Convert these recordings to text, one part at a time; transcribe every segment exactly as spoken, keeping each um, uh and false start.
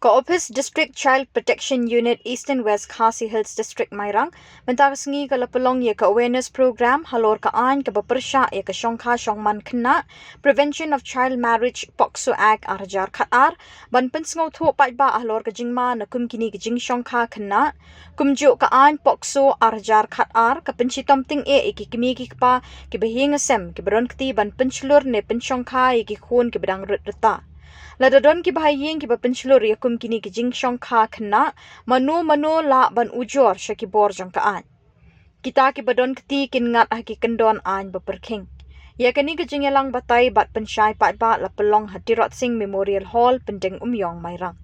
Ka Office District Child Protection Unit Eastern West Khasi Hills District Mairang mynta ka sngi ka la pynlong ïa ka awareness program halor ka aiñ kaba pyrshah ïa ka shongkha shongman khynnah, Prevention of Child Marriage, POCSO Act ar hajar khatar, ban pynsngewthuh paidbah halor ka jingma na kum kine ki jingshongkha khynnah, kumjuh ka aiñ POCSO ar hajar khatar ka pynshitom tyngeh ïa ki kmie ki kpa kiba ïing sem kiba don kti ban pynshlur ne pynshongkha ïa ki khun kiba dang rit rta. Lada don kiba ha ïing kiba pynshlur ïa kum kine ki jingshongkha khynnah, mano mano lah ban ujor sha ki bor jong ka aiñ. Kita kiba don kti kin ngat ha ki kyndon aiñ ba pyrkhing. Ïa kane ka jingïalang batai bad pynshai paidbah la pynlong ha Tirot Sing Memorial Hall, Pyndengumiong, Mairang.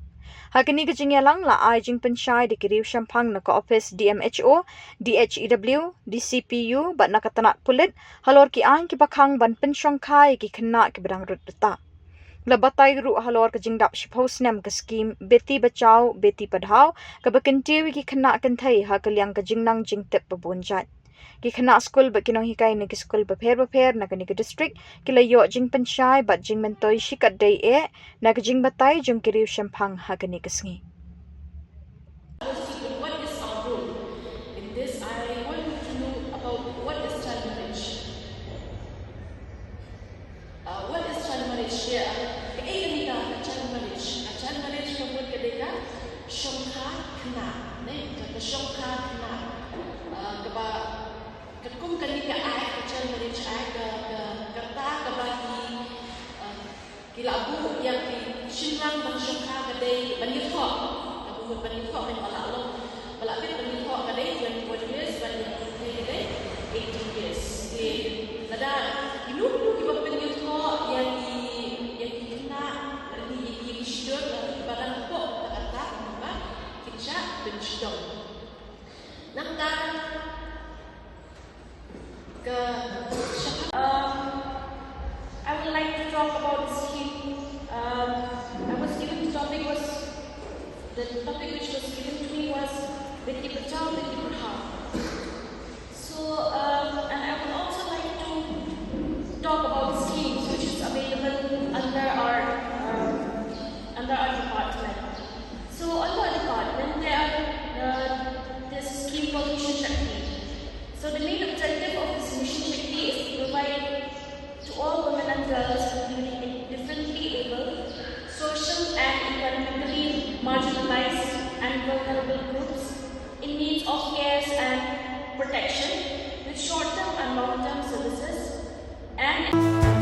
Ha kane ka jingïalang la ai jingpynshai da ki riew shemphang na ka office D M H O, D H E W, D C P U bad na ka tnat pulit halor ki aiñ kiba khang ban pynshongkha ïa ki khynnah kiba dang rit rta. La batai ruh halor ka jingdap shiphew snem ka skhim Beti Bachao Beti Padhao kaba kyntiew ïa ki khynnah kynthei ha ka liang ka jingnang jingtip ba bun jait. Ki khynnah skul bad ki nonghikai na ki skul bapher bapher na kane ka district ki la ïoh jingpynshai bad jingmyntoi shikatdei eh na ka jingbatai jong ki riew shemphang ha kane ka sngi. What is our role in this? I want to know about what is child marriage. Uh, what is child marriage? Yeah. Kaei kane ka child marriage? A child marriage ka mut ka dei ka shongkha khynnah, ne? Ka, ka shongkha khynnah. Uh, kaba katkum kane ka act, ka Child Marriage Act, ka, ka, ka rta kaba ki, uh, ki la buh ïa ki shynrang ban shongkha ka dei ban ïathoh. Ka mut ban ïathoh, ban, ba la long, ba la bit ban ïathoh ka dei twenty-one years, ban ïathoh ka dei eighteen years. Te lada kino kino kiba pynïathoh ïa ki, ïa ki khynnah, ïa ki, ïa ki shadien, ïa kiba dang hapoh ka rta, kumba kin shah pynshitom. Nangta ka, um, I would like to talk about the scheme. Um, I was given the topic was, the topic which was given to me was Beti Bachao, Beti Padhao. So, um, and I would also like to talk about the schemes which is available under our, um, under our department. So, under our department, there are, uh, this scheme called Mission Shakti. So, the main objective of this Mission Shakti is to provide to all women and girls, including differently able, social and economically marginalized and vulnerable groups in need of cares and protection with short-term and long-term services and